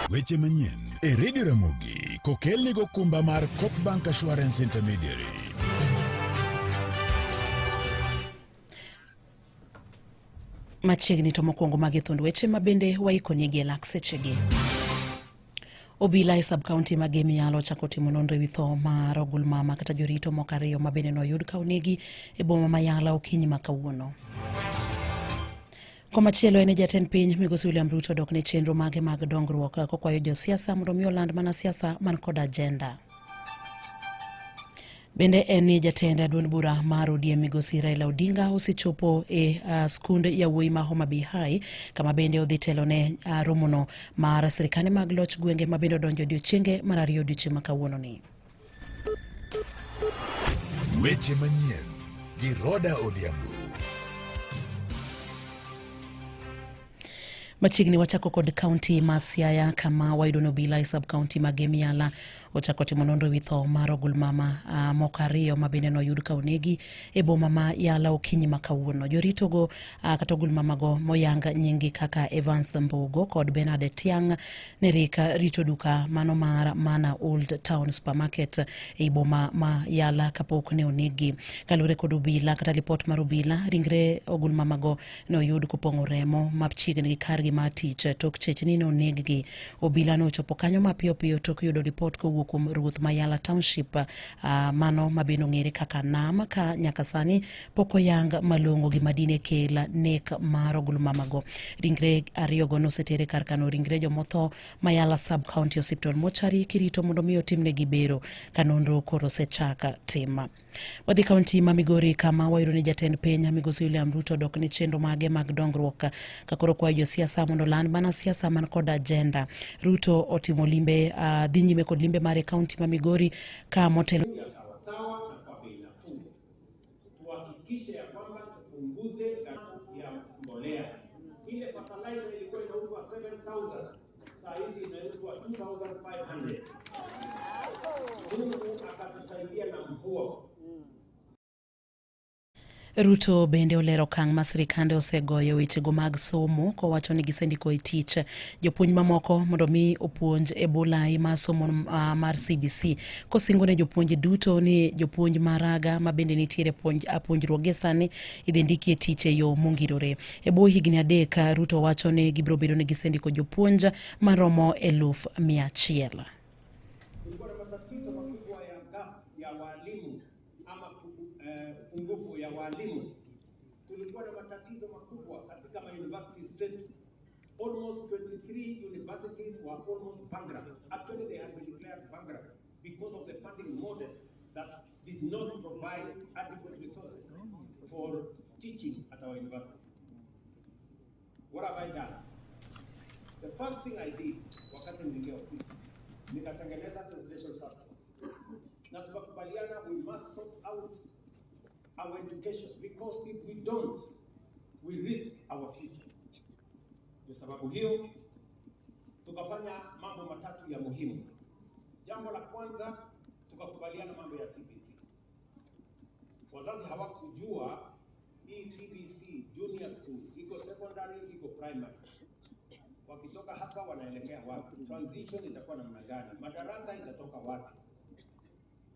Weche manyien e Radio Ramogi kokelni gokumba mar Coop Bank Assurance Intermediary. Machiegni to mokwongo magi thund weche ma bende waikonigi e lak sechegi. Obila e sub county ma Gem Yalo ochako timo nonro ewi tho mar ogul mama kata jorito moko ariyo ma bende noyud ka onegi e boma ma Yala okinyi ma kawuono. Komachielo en jatend piny migosi William Ruto dok ne chenro mage mag dongruok kokwayo josiasa mondo mi oland mana siasa man kod ajenda. Bende en ni jatend duond bura mar ODM migosi Raila Odinga osechopo e skund yawuoyi ma Homa Bay High kama bende odhi telo ne romono mar sirkande mag loch gwenge ma bende odonjo odiechienge mar ariyo odiechieng' ma kawuononi. Weche manyien gi Roda Odhiambo. Machiegni wachako kod kaunti ma Siaya kama wayudo ni obila e sub kaunti ma Gem Yala ochako timo nonro ewi tho mar ogul mama moko ariyo ma bende noyud ka onegi e boma ma Yala okinyi ma kawuono. Joritogo kata ogul mamago moyang nyinggi kaka Evans Mbogo kod Bernard Tiang' ne rik rito duka mano mar Mana Old Town Supermarket ei boma ma Yala kapok ne oneggi. Kaluwore kod obila kata lipot mar obila, ringre ogul mamago ne oyud kopong'o remo machiegni gi kargi mar tich tok chechni ne oneggi. Obila ne ochopo kanyo mapiyo piyo tok yudo lipot kowuok kuom ruoth ma Yala Township, mano ma bende ong'ere kaka Nam, ka nyaka sani pok oyang malong'o gima dine kel nek mar ogulmamago. Ringre ariyogo nosetere kar kano ringre jomotho ma Yala Sub County Hospital mochari kirito mondo mi otimnegi bero ka nonro koro osechak tim. Wadhi kaunti ma Migori kama wayudo ni jatend piny Migosi William Ruto dok ne chenro mage mag dongruok ka koro kwayo josiasa mondo oland mana siasa man kod agenda. Ruto otimo limbe dhi nyime kod limbe mare kaunti ma Migori ka motelo Tuhakikishe ya kwamba tupunguze gharama ya mbolea. Ile fertilizer ilikuwa inauzwa 7000 saa hizi inauzwa 2500. Mungu akatusaidia na mvua. Ruto bende olero okang' ma sirikande osegoyo wechego mag somo kowacho ni gisendiko e tich jopuonj mamoko mondo mi opuonj e bulai mar somo mar CBC kosingo ne jopuonj duto ni jopuonj maraga ma bende nitiere puonjruok gi sani idhi ndiki e tich e yo mongirore. E bwo higni 3 Ruto wacho ni gibiro bedo ni gisendiko jopuonj maromo 100,000. Kulikuwa na matatizo makubwa ya gap ya walimu ama upungufu ya walimu. Tulikuwa na matatizo makubwa katika ma universities zetu. Almost 23 universities were almost bankrupt. Actually, they had been declared bankrupt because of the funding model that did not provide adequate resources for teaching at our universities. What have I done? The first thing I did wakati niliingia ofisi, nikatengeneza sensitization task force. Na tukakubaliana we must sort out our education because if we don't, we risk our future. Kwa sababu hiyo tukafanya mambo matatu ya muhimu. Jambo la kwanza tukakubaliana mambo ya CBC. Wazazi hawakujua hii CBC junior school iko secondary, iko primary. Wakitoka hapa wanaelekea wapi? Transition itakuwa namna gani? Madarasa itatoka wapi?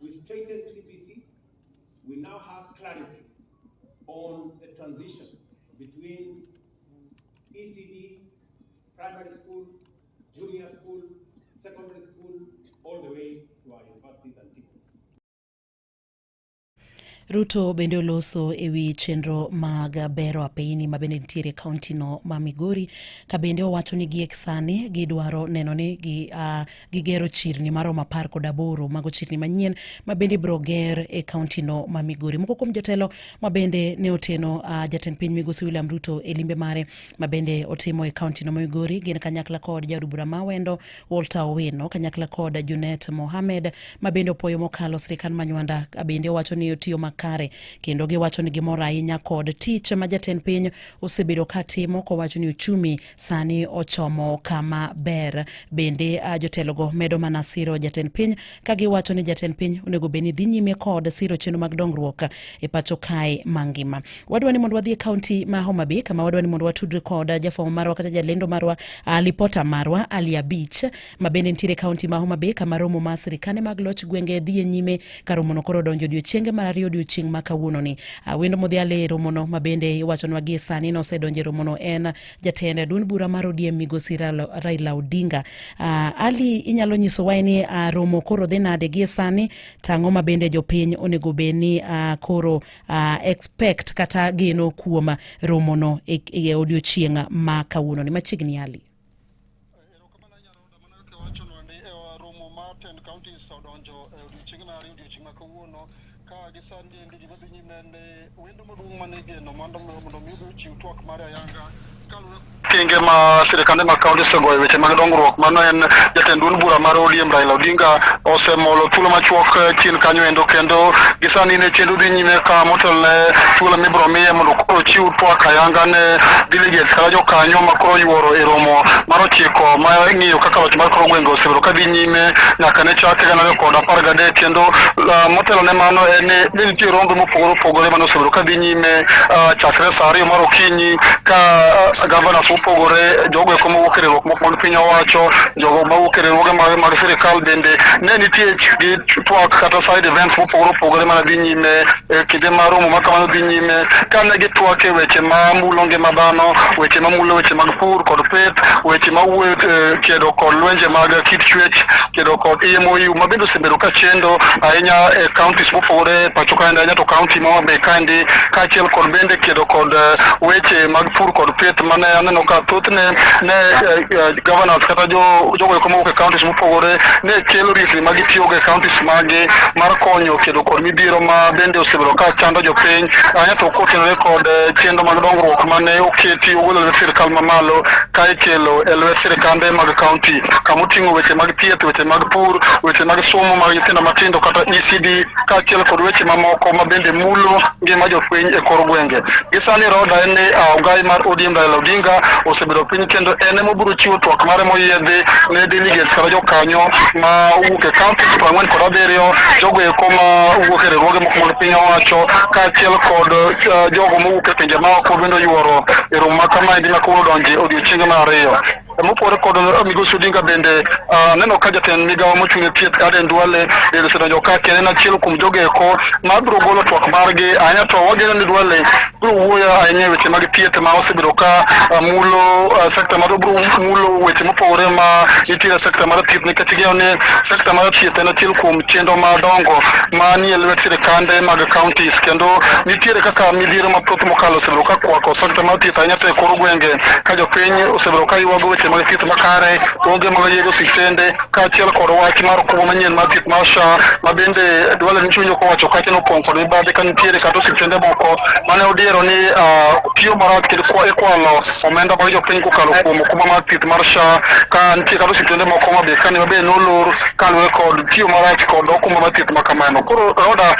We straightened CBC. We now have clarity on the transition between ECD, primary school, junior school, secondary school, all the way to our universities and TVETs. Ruto bende oloso e wi chenro mag bero apeyini ma bende nitiere e kaunti no ma Migori, ka bende owacho ni gie sani gidwaro neno ni gigero chirni maromo 18 mago chirni manyien ma bende ibiro ger e kaunti no ma Migori. Moko kuom jotelo ma bende ne oteno jatend piny Migosi William Ruto e limbe mare ma bende otimo e kaunti no ma Migori gin kanyakla kod jaod bura ma Awendo Walter Owino, kanyakla kod Junet Mohamed ma bende opoyo mokalo sirikand Manywanda, bende owacho ni otiyo makare. makare kendo giwacho ni gimor ahinya kod tich ma jatend piny osebedo ka timo kowacho ni uchumi sani ochomo kama ber. Bende jotelogo medo mana siro jatend piny ka giwacho ni jatend piny onego bed ni dhi nyime kod siro chenro mag dongruok e pacho kae mangima. Wadwa ni mondo wadhi e kaunti ma Homa Bay kama wadwa ni mondo watudre kod jafwambo marwa kata jalendo marwa, lipota marwa Ali Abich ma bende nitiere e kaunti ma Homa Bay kama romo mar sirikande mag loch gwenge dhi e nyime ka romono koro odonjo odiechienge mar ariyo odiechieng' ma kawuononi. Wendo modhial e romono ma bende iwachonwa gie sani nosedonjo e romono en jatend duond bura mar ODM migosi Raila Odinga. Ali, inyalo nyisowa ni romo koro dhi nade gie sani to ang'o ma bende jopiny onego bed ni koro expect kata geno kuom romono e odiechieng' ma kawuononi? Machiegni Ali. Romo mar tend counties odonjo e odiechieng' mar ariyo odiechieng' ma kawuono ka gisani endi gima dhi nyime en ni wendo maduong' mane igeno mondo mi obi ochiw twak mare ayanga kaluwore kenge ma sirikande mag kaunti osegoyo e weche mag dongruok. Mano en jatend duond bura mar ODM Raila Odinga osemolo thuolo machuok chien kanyo endo, kendo gisani ne chenro dhi nyime ka motelne thuolo mibiro miye mondo koro ochiw twak ayanga ne delegates kata jokanyo ma koro yuoro e romo mar ochiko ma ng'iyo kaka loch mar kor gwenge osebedo ka dhi nyime nyaka ne chake 2013. Kendo motelo ne mano en ni ne nitie rombe mopogore opogore mane osebedo ka dhi nyime chakre saa 2 mar okinyi ka governors mopogore, jogo eko mowuok e riwruok moko mag piny owacho, jogo mawuok e riwruoge mag sirikal bende ne nitie gi twak kata side events mopogore opogore mane dhi nyime e kinde ma romo ma kamano dhi nyime, ka ne gitwak e weche ma mulo ngima dhano, weche ma mulo weche mag pur kod pith, weche ma wuoyo kedo kod lwenje mag kit chwech, kedo kod EMOU ma bende osebedo ka chendo ahinya e counties mopogore e pacho kaendi, ahinya to county ma Homa Bay kaendi, kaachiel kod bende kedo kod weche mag pur kod pith mane aneno ka thothne ne governors kata jogo eko mowuok e counties mopogore ne kelo riekni ma gitiyogo e counties maggi mar konyo kedo kod midhiero ma bende osebedo ka chando jopiny, ahinya to kotenore kod chenro mag dongruok mane oketi ogol e lwet sirikal mamalo ka ikelo e lwet sirikande mag county, kama oting'o weche mag thieth, weche mag pur, weche mag somo mag nyithindo matindo kata ECD, kaachiel kod weche mamoko ma bende mulo ngima jopiny e kor gwenge. Gi sani Roda en ni ogai mar ODM Raila Odinga osebedo piny kendo en ema obiro chiwo twak mare moyiedhi ne delegates kata jokanyo ma owuok e counties 47, jogo eko ma wuok e riwruoge moko mag piny owacho, kaachiel kod jogo mowuok e pinje maoko bende oyuoro e romo ma kamaendi ma kawuono odonje odiechienge mar ariyo. Mopogore kod migosi Odinga bende aneno ka jatend migawo mochung' ne thieth Aden Duale bende osedonjo ka kendo en achiel kuom jogo eko ma biro golo twak margi, ahinya to wageno ni Duale biro wuoyo ahinya e weche mag thieth ma osebedo ka mulo sekta mar biro mulo weche mopogore ma nitiere e sekta mar thieth, nikech ing'eyo ni sekta mar thieth en achiel kuom chenro madongo manie lwet sirikande mag counties, kendo nitiere kaka midhiero mathoth mokalo osebedo ka kwako sekta mar thieth ahinya to e kor gwenge ka jopiny osebedo ka ywago weche mag thieth makare, onge mag yiego osiptende, kaachiel kod wach mar okumba manyien mar thieth mar SHA ma bende Duale nichunjo kowacho kacha nopong' kod mibadhi ka nitiere kata osiptende moko mane odiero ni tiyo marach kendo ikwalo omenda mag jopiny kokalo kuom okumba mar thieth mar SHA, ka nitie kata osiptende moko ma be kane mabe nolor kaluwore kod tiyo marach kod okumba mar thieth ma kamano. Koro Roda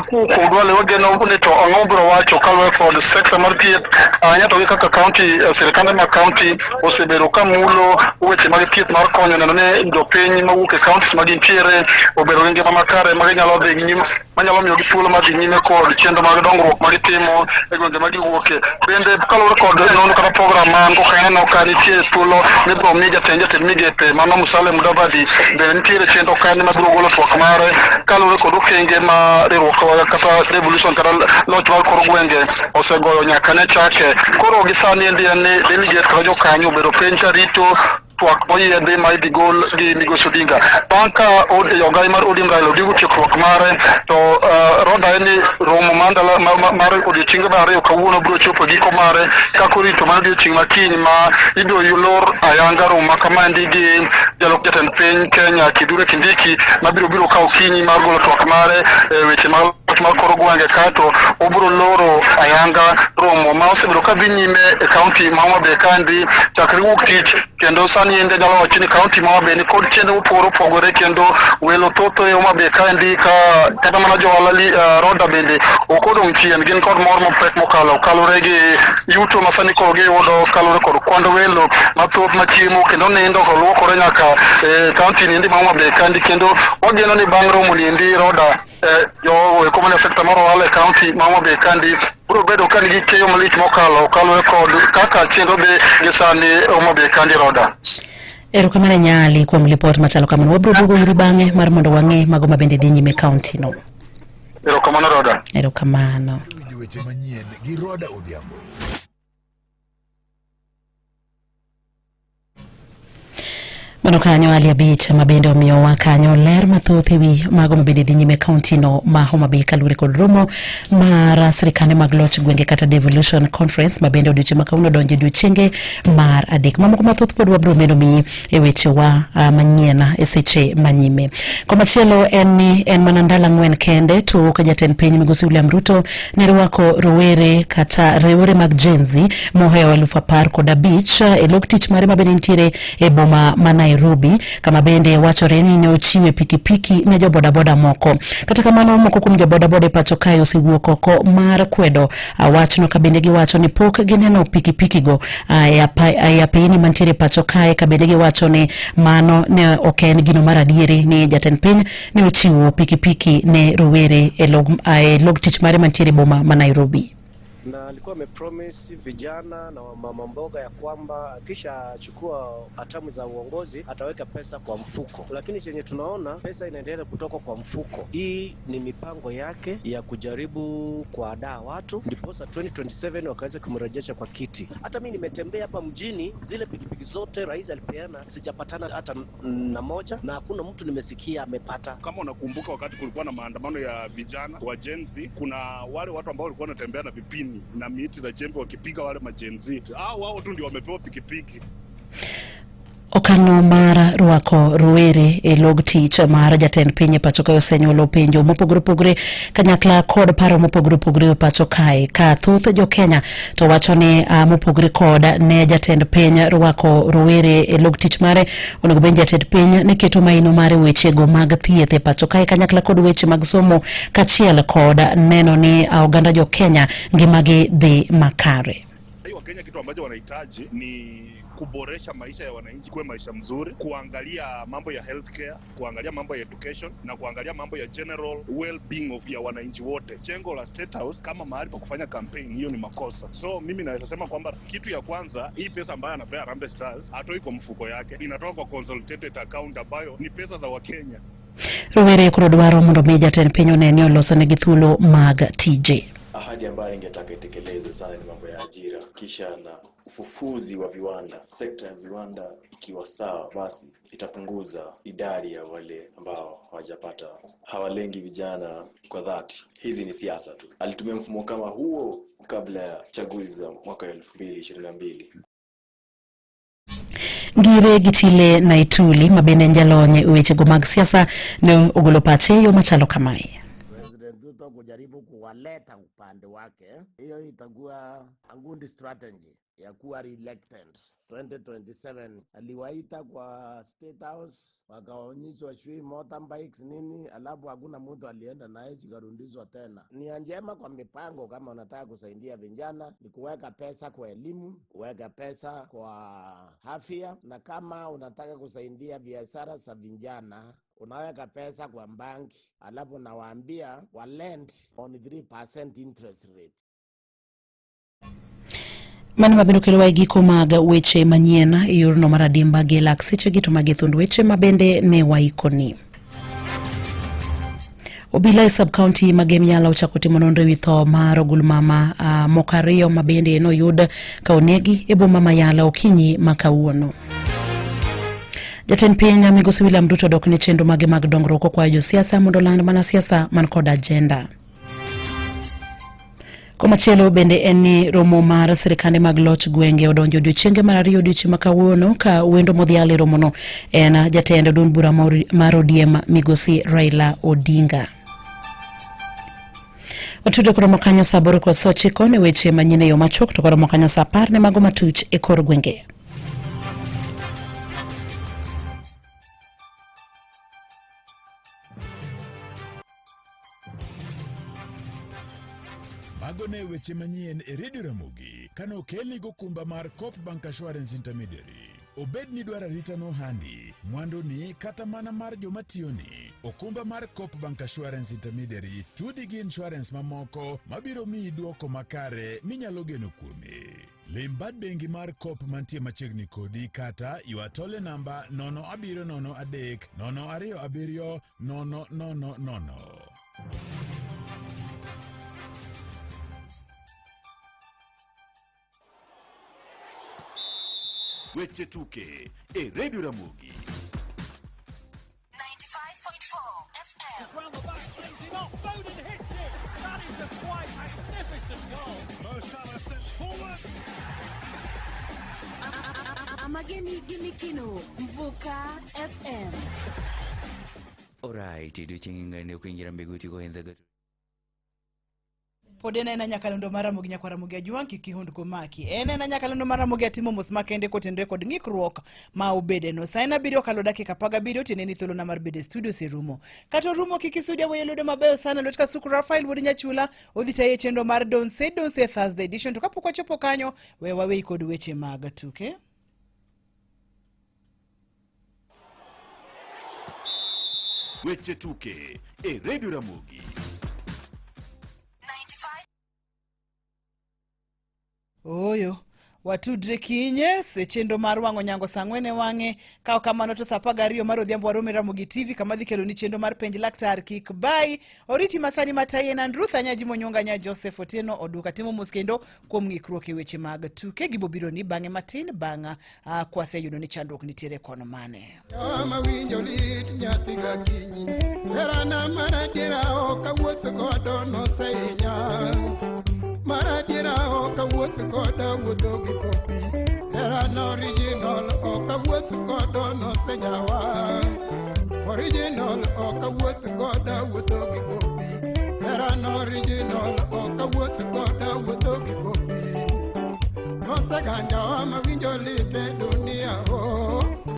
kuom Duale wageno ni to ang'o biro wacho kaluwore kod sekta mar thieth, ahinya to gi kaka county, sirikande mag county osebedo ka mulo weche mag thieth mar konyo neno ni jopiny mawuok e counties ma gintiere obedo gi ngima makare ma ginyalo dhi nyime, manyalo miyogi thuolo mar dhi nyime kod chenro mag dongruok ma gitimo e gwenge ma giwuoke. Bende kaluwore kod nonro kata program man koka ineno ka nitie thuolo mibiro mi jatend migepe mano Musalia Mudavadi, bende nitiere chenro kanyo mabiro golo twak mare kaluwore kod okenge ma riwruok kata devolution kata loch mar kor gwenge osegoyo nyaka ne chake. Koro gi sani endi en ni delegate kata jokanyo obedo piny ka rito twak moyiedhi ma idhi gol gi migosi Odinga. Bang' ka ogai mar ODM Raila Odinga otieko twak mare to Roda en ni romo mar ndalo mar odiechienge mar ariyo kawuono biro chopo e giko mare ka korito mana odiechieng' ma kiny ma ibiro lor ayanga romo ma kamaendi gi jalup jatend piny Kenya Kithure Kindiki mabiro biro kawo okinyi mar golo twak mare e weche mag loch mar kor gwenge kato obiro loro ayanga romo ma osebedo ka dhi nyime e kaunti ma Homa Bay kaendi chakre wuok tich kendo sani endi anyalo wacho ni kaunti ma Homa Bay ni kod chenro mopogore opogore kendo welo thoth e Homa Bay kaendi ka kata mana jo ohala Roda bende ok odong' chien gin kod mor mapek mokalo kaluwore gi yuto ma sani koro giyudo kaluwore kod kwand welo mathoth machiemo kendo nindo to luokore nyaka e kaunti ni endi ma Homa Bay kaendi kendo wageno ni bang' romo ni endi Roda jogo eko manie sekta mar ohala e kaunti ma Homa Bay kaendi biro bedo ka nigi keyo malich mokalo kaluwore kod kaka chenro dhi gi sani Homa Bay kaendi Roda. Erokamano Nyali kuom lipot machalo kamano. Wabiro duogo iri bang'e mar mondo wang'e mago ma bende dhi nyime e kaunti no. Erokamano Roda. Erokamano. Winjo weche manyien gi Roda Odhiambo. Mano kanyo Ali Abich ma bende omiyowa kanyo ler mathoth ewi mago ma bende dhi nyime e kaunti no ma Homa Bay kaluwore kod romo mar sirkande mag loch gwenge kata Devolution Conference ma bende odiochieng' ma kawuono donjo e odiochienge mar adek. Mamoko mathoth pod wabiro medo miyi e wechewa manyien e seche manyime. Komachielo en ni en mana ndalo ang'wen kende to ka jatend piny migosi William Ruto ne rwako rowere kata rowere mag Gen Z mohewo 15,000 e log tich mare ma bende nitiere e boma ma Nairobi kama bende wachore ni ne ochiwe pikipiki ne jobodaboda moko. Kata kamano moko kuom jobodaboda e pacho kae osewuok oko mar kwedo wachno ka bende giwacho ni pok gineno pikipiki go e apeyni mantiere e pacho kae ka bende giwacho ni mano ne ok en gino mar adieri ni jatend piny ne ochiwo pikipiki ne rowere e log tich mare mantiere e boma ma Nairobi. Na alikuwa amepromise vijana na mama mboga ya kwamba akishachukua hatamu za uongozi ataweka pesa kwa mfuko, lakini chenye tunaona pesa inaendelea kutoka kwa mfuko. Hii ni mipango yake ya kujaribu kuadaa watu ndiposa 2027 wakaweze kumrejesha kwa kiti. Hata mimi nimetembea hapa mjini, zile pikipiki zote rais alipeana sijapatana hata na moja, na hakuna mtu nimesikia amepata. Kama unakumbuka wakati kulikuwa na maandamano ya vijana wa Gen Z, kuna wale watu ambao walikuwa wanatembea na vipini na miti za jembe wakipiga wale ma Gen Z. Hao wao tu ndio wamepewa pikipiki. Okang'no mar rwako rowere e log tich mar jatend piny e pacho kae osenyuolo penjo mopogore opogore kanyakla kod paro mopogore opogore e pacho kae ka thoth jo Kenya to wacho ni mopogore kod ne jatend piny rwako rowere e log tich mare onego bed jatend piny ne keto maino mare wechego mag thieth e pacho kae kanyakla kod weche mag somo kaachiel kod neno ni oganda jo Kenya ngimagi dhi makare. Wakenya kitu ambacho wanahitaji ni kuboresha maisha ya wananchi, kuwe maisha mzuri, kuangalia mambo ya healthcare, kuangalia mambo ya education na kuangalia mambo ya general well-being of ya wananchi wote. Jengo la State House kama mahali pa kufanya campaign, hiyo ni makosa. So mimi naweza sema kwamba kitu ya kwanza, hii pesa ambayo anapea Harambee Stars hatoi kwa mfuko yake, inatoka kwa consolidated account ambayo ni pesa za Wakenya. Rowere koro dwaro mondo mi jatend piny one ni olosonegi thuolo mag tije. Ahadi ambayo ningetaka itekelezwe sana ni mambo ya ajira, kisha na ufufuzi wa viwanda. Sekta ya viwanda ikiwa sawa, basi itapunguza idadi ya wale ambao hawajapata, hawalengi vijana kwa dhati. Hizi ni siasa tu. Alitumia mfumo kama huo kabla ya chaguzi za mwaka 2022. Ngire Gitile Naituli ma bende en jalony e wechego mag siasa ne ogolo pache e yo machalo kamae. President Ruto kujaribu kuwaleta upande wake, hiyo itakuwa a good strategy ya kuwa reelected 2027. Aliwaita kwa State House wakaonyeshwa sijui motorbikes nini, alafu hakuna mtu alienda naye, zikarudishwa tena. Nia njema kwa mipango, kama unataka kusaidia vijana, ni kuweka pesa kwa elimu, kuweka pesa kwa afya, na kama unataka kusaidia biashara za vijana unaweka pesa kwa banki, alafu unawaambia wa lend on 3% interest rate. Mano mabende okelowa e giko mag weche manyien e yorno mar adimba gi lak sechegi to magi thund weche mabende ne waikoni. Obila e sub-county ma Gem Yala ochako timo nonro ewi tho mar ogulmama moko ariyo ma bende noyud ka onegi e boma ma Yala okinyi ma kawuono. Jatend piny migosi William Ruto dok ne chenro mage mag dongruok okwayo josiasa mondo oland mana siasa man kod agenda. Komachielo bende en ni romo mar sirkande mag loch gwenge odonjo odiochienge mar ariyo odiochieng' ma kawuono ka wendo modhial e romono en jatend duond bura mar ODM migosi Raila Odinga. Watudo koromo kanyo saa aboro kod saa ochiko ne weche manyien e yo machuok to koromo kanyo saa apar ne mago matuch e kor gwenge. Mago ne weche manyien e Radio Ramogi kane okelni gokumba mar Coop Bank Assurance Intermediary. Obed ni dwaro arita nohandi, mwanduni kata mana mar joma tiyoni, okumba mar Coop Bank Assurance Intermediary tudi gi insurance mamoko mabiro miyi duoko makare minyalo geno kuome. Lim bad bengi mar Coop mantie machiegni kodi kata ywa tole namba 0703 027 000. Weche tuke e Radio Ramogi. 95.4 FM. Round the back, brings it off. Foden hits it. That is a quite magnificent goal. Mo Salah steps forward. Amageni Gimikino, Mvuka FM. Alright, odiochieng' kuingira mbiguti kohenza Pod en aena nyakalondo mar Ramogi Nyakwar Ramogi Ajwang' kik kihondko maki. En aena nyakalondo mar Ramogi atimo mos makende kotenore kod ng'ikruok ma obedeno. Sa en abiriyo okalo dakika 17 tiende ni thuolona mar bedo e studio oserumo. Kata orumo kik isudi aweyo lwedo mabeyo sana lwet Kasuku Rafael wuod Nyachula odhi tayi e chenro mar Donse Donse Thursday edition. To kapok wachopo kanyo, we waweyi kod weche mag tuke. Weche tuke e Radio Ramogi. Ooyo, watudre kinye e chenro mar wang'o nyango saa ang'wen e wang'e. Ka ok kamano to saa 12 mar odhiambo warom e Ramogi TV kama dhi keloni chenro mar penj laktar kik bai. Oriti masani matayi en Andruth Anyaji Monyonga nya Joseph Otieno Oduka timo mos kendo kuom ng'ikruok e weche mag tuke gibobironi bang'e matin bang' kwaseyudo ni chandruok nitiere kono mane. Kama winjo lit nyathi ga kinyi Herana maradiera ok awuoth godo nosehinya Maradiera ok awuoth godo wuotho gi kopi Herana original ok awuoth godo nosenyawa Original ok awuoth godo wuotho gi kopi Herana original ok awuoth godo wuotho gi kopi Noseganjawa mawinjo lit e dunia o.